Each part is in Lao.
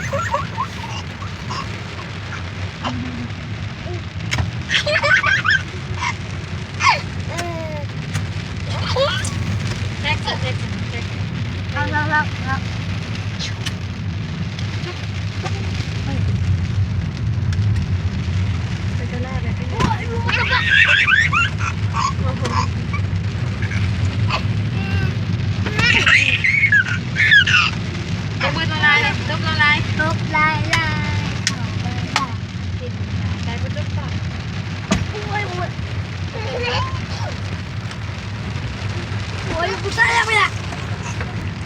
ເອົາ ເອົາ ເອົາ ເອົາ. ໄປຕະຫຼາດແລ້ວເດີ. ໂອ້ໂຫ ຕົບມືລະລາຍເລີຍ ຕົບລະລາຍ ຕົບລະລາຍ ເຫັນລະລາຍ ໄດ້ບໍ່ຕົບຕໍ່. ໂອ້ຍ ໂອ້ຍ. ໂອ້ຍ ກູໃສ່ແລ້ວໄປລະ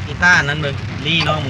ກີຕານັ້ນເບິ່ງ ລີ້ນ້ອງ.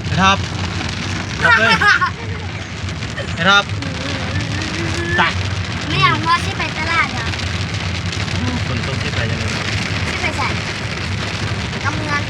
ໄອ້ທອບ ທອບເອີຍ ໄອ້ທອບ ຕາຍ. ແມ່ຫຍັງວ່າຊິໄປຕະຫຼາດຫວາ? ຝົນຕົກຊິໄປຈັ່ງໃດ? ຊິໄປໃສ? ໄປກັບເມືອງ.